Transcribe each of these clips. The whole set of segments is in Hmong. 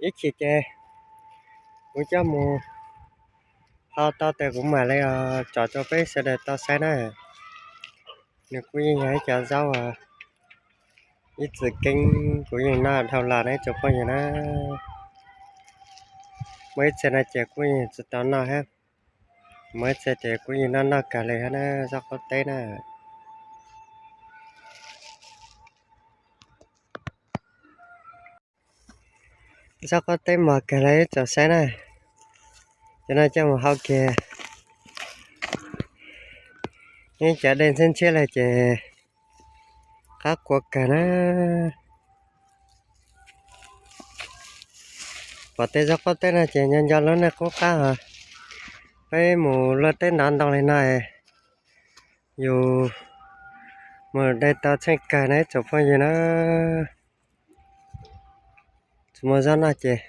Ib chim ces kuv coj mus hau tau tes kuv mam li tso rau peb sawv daws tau saib na. Nws kuj yeej yog ib cov zaub, ib txwm keeb kuv yeej noj dhau los na ib tsoom phooj ywg na. Muaj ib txhia no ces kuj yeej tsis tau noj thiab. Muaj ib txhia ces kuj yeej noj noj kawg li thiab na, zaub qaub teb na. Zaub qaub teb mos kawg li ib tsoom saib na. Cov no coj mus hau kiag, ib cov dej ntxhiab ntxhiab li ces qab qua kawg na. Pom tej zaub qaub teb no ces nco nco lub neej qub qab os. Peb mus luaj teb ntov ntoo li no, yus mus de tau tsheej kawg na ib tsoom phooj ywg na. Tsis muaj zaub noj ces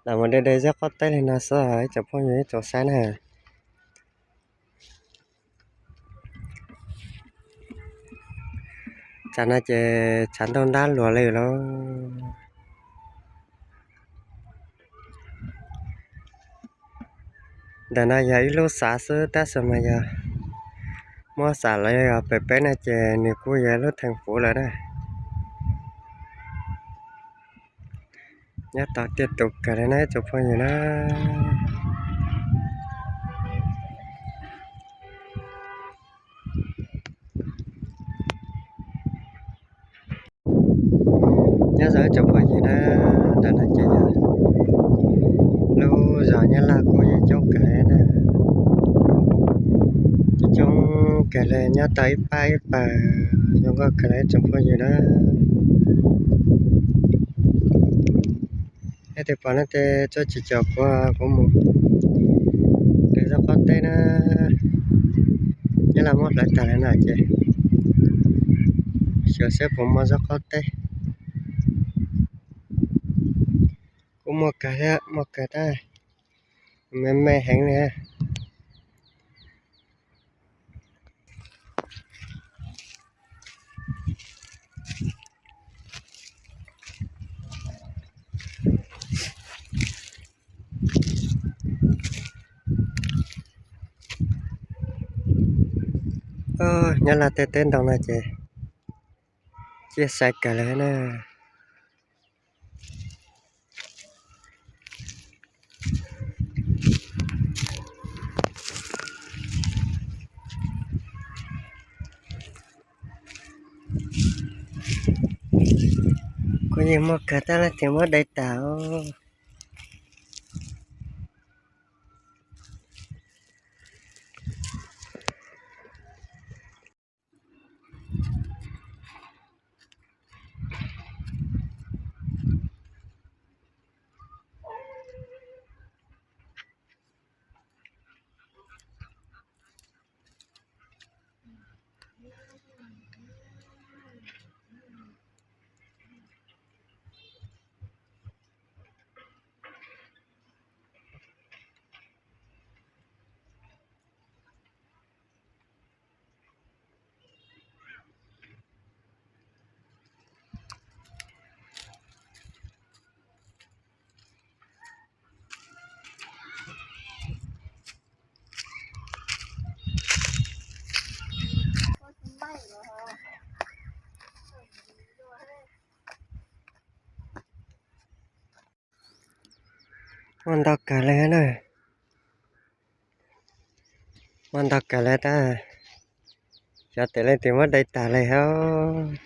lam mus de de zaub qaub teb li no xwb ib tsoom phooj ywg ib tsoom saib na. Tsam no ces tshav ntuj ntab luas li lauj. Ntawm no yog ib lub xav xwb tab sis mas yog muab xam los yog pem peb no ces nws kuj yog ib lub theej puv lawm na. Nyob tau tiaj tus kawg li na ib tsoom phooj ywg na. Nyob zoo ib tsoom phooj ywg na, ntawm no ces yog lub zos Nyab Laj kuj yeej coob kawg li na. Coob kawg li nyob tau ib pab ib pawg zoo nkauj kawg li ib tsoom phooj ywg na. Leej twg pom no ces txhob tsis caum kuv, kuv mus de zaub qaub teb na. Nyab Laj muab hlawv tag li no ces xyuas seb puas muaj zaub qaub teb. Kuj muaj kawg thiab, muaj kawg tab, me me heev li. Nyob Laj tej teb ntoo no ces ciaj sai kawg li na. Kuj yeej muaj kawg tab, leej twg muab de tag os. Muaj ntau kawg li na. Muaj ntau kawg li tab, xyov tes leej twg muab de tag li hos.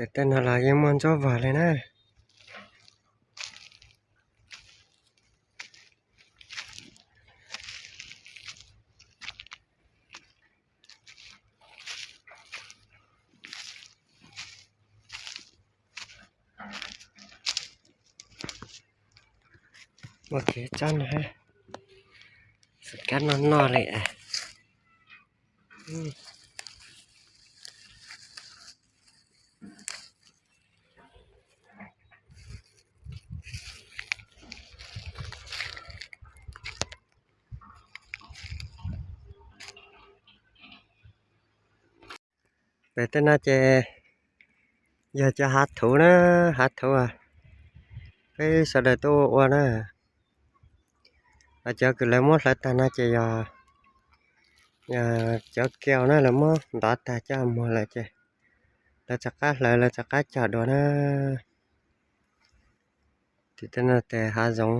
Pem tej no los yeej muaj ntsuab vog li na. Ua kev tsob no, xwm kab noj noj li. Pem tej no ces yog cov hav thuv na, hav thuv peb sawv daws tuaj ua ua na. Cov kws lawv muab hlawv tag no ces yog cov kiau na, lawv muab ntov tag coj muag lawm ces lawv rov qab hlawv, lawv rov qab cog dua na. Tim tej no tes hav zoov,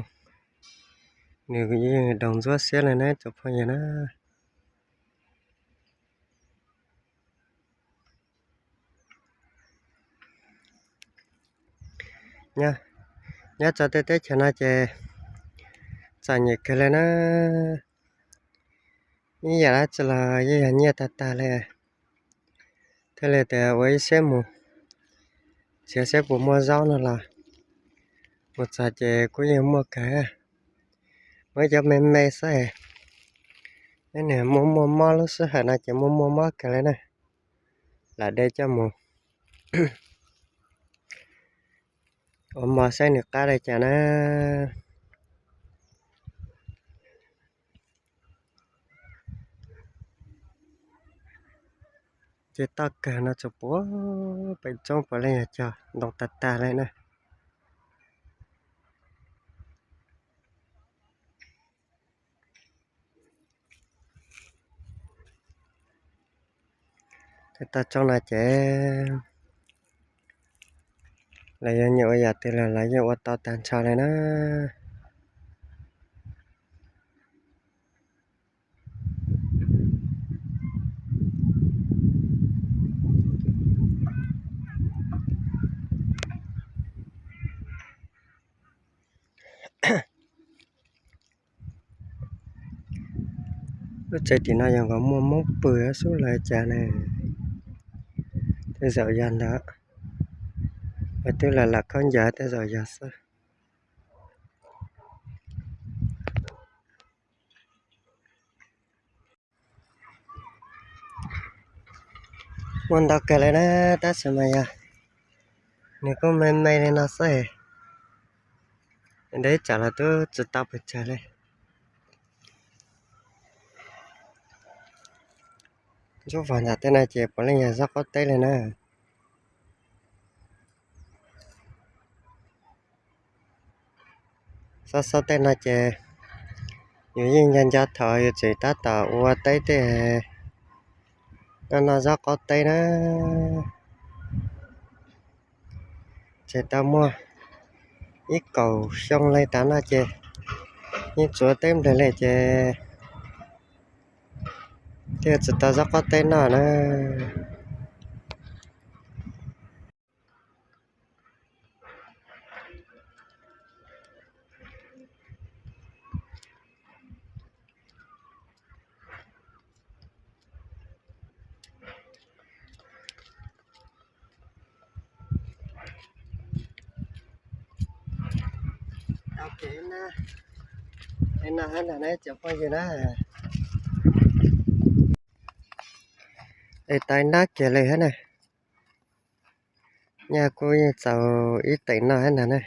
nws yeej doog ntsuab xiab li na tsoom phooj ywg na. Nyob rau tej teb chaws no ces txom nyem kawg li na. Ib yam dab tsi los yeej yog nyiaj tag tag li. Thiaj li tias ua ib siab mus txiav seb puas muaj zaub no los mus txog ces kuj yeej muaj kawg. Muaj ib cov me me xwb, ib niag muaj muaj mob lub sij hawm no ces muaj muaj mob kawg li na. Lam de coj mus ua mov saib nws qab li cas na. Ces toj kawg no tsuas puag pem roob puav leej yog cog ntoo tag tag li na. Tej toj roob no ces lawv yuav nyiam ua yam twg los lawv yeej ua tau tag nrho li na. Lub tsev tim no yog nkaus muaj Hmoob pw xwb los cas ne. Tej zaum yog ntawd, lawv twb lam lam khaub ncaws tej zaum yog xwb. Muaj ntau kawg li na, tab sis mas yog nws kuj me me li no xwb, ntev tsam los twb tsis tau pes tsawg li. Ntsuab vog ntawm tej no ces puav leej yog zaub qaub teb li na. Xob xob tej no ces yus yeej nco nco thaum yus tseem tab tom ua teb tej, noj noj zaub qaub teb na. Ces tau muaj ib kaum xyoo li tas no ces yeej tsuav teb nplej li ces thiaj tsis tau zaub qaub teb noj na. Es tau ib nab kiag li hab na. Nyaj kuj yeej txaus ib teem noj hab ntag na.